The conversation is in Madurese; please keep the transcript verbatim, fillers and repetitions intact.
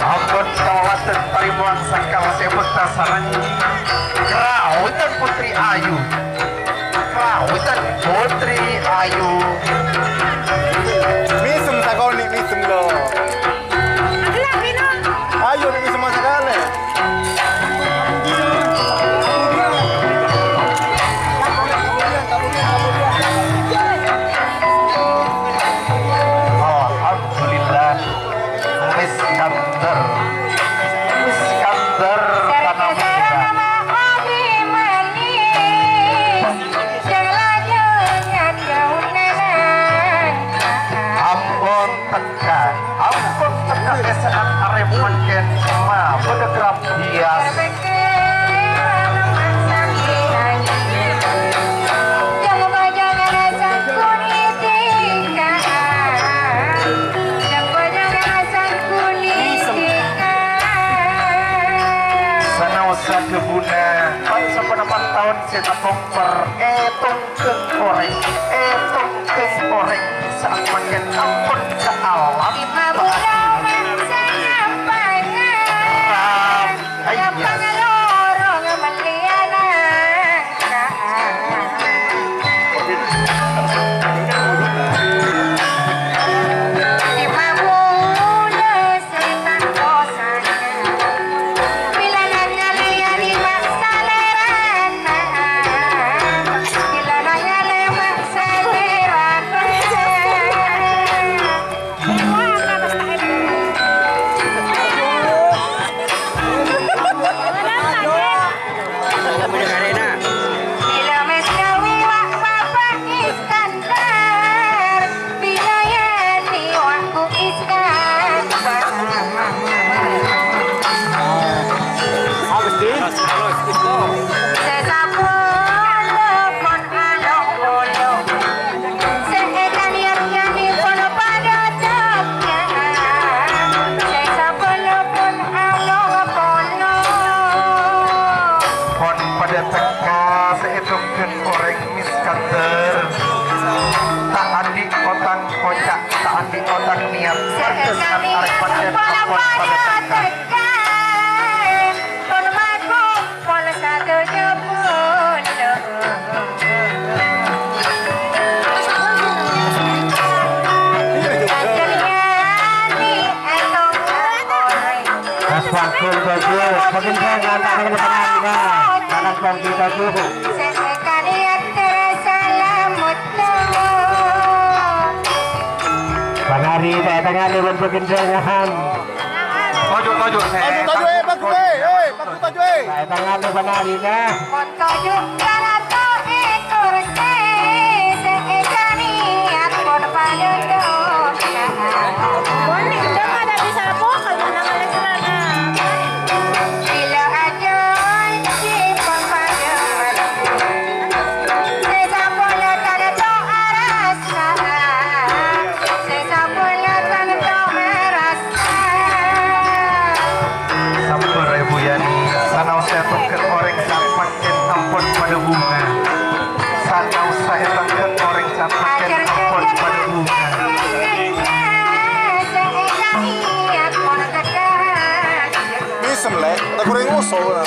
Ampon kawawasan parimowan sangkal sè bhekta sareng Krawitan Putri Ayu. Krawitan Putri Ayu. Mèsem sakonè', mèsem, lo. Ayo, mèsem sakalè. Alhamdulillah. Iskandar. Iskandar Tanah Merah. Ampon tekka, ampon tekka kè sa'at arè mangkèn, ma' bâdâ kerrab bias. Sanaossa dhâbuna, pan-, saponapa taon sè tapongkor, è, tong-, Kèng orèng, è, tong-, kèng orèng, sa'at mangkèn ampon ka alam. Ram, aiyâ. Bilâ mèsnawi wa' Bapa' Iskandar, bilâ yâ liwat Ku Iskandar. Sè sabbhân pon alo-olo, sè èkanèyat nyamana pon padâ dhâbdhâb, sè sabbhân pon alo-olo. Pon padâ tekka sè ètongghâl orèng Iskandar. Ta' andi' otang oca', ta' andi' otang niyat. Sè èkanèyat pon padâ tekka. Pon makompol sadhâjâ pon. Pas waktu bagus, makin saya ngantar ke depan, Pak. Anak kongsi bagus. Panari, tengah-tengah, lewat bagian tengah. Toju', toju', sè. Toju', toju', eh, bagus, eh, eh, bagus, toju', eh. Tengah-tengah, panari, nah. Pon toju' karato èkor sè, sè èkanèyat pon padâ dhâbdhâb. Boleh, udah nggak ada bisa apa, kalau nggak ada seragam. Bilâ ajhânjhi pon padâ mati. Sè samponna tanto arassa, sè samponna tanto arassa. Sabbhâr, Èbhu Yani, sanaossa ètongghâl orèng sè mangkèn ampon padâ bhunga. Sanaossa ètongghâl orèng sè mangkèn ampon padâ bhunga. Mèsem, Lè', ta' korè ngoso', Lè'.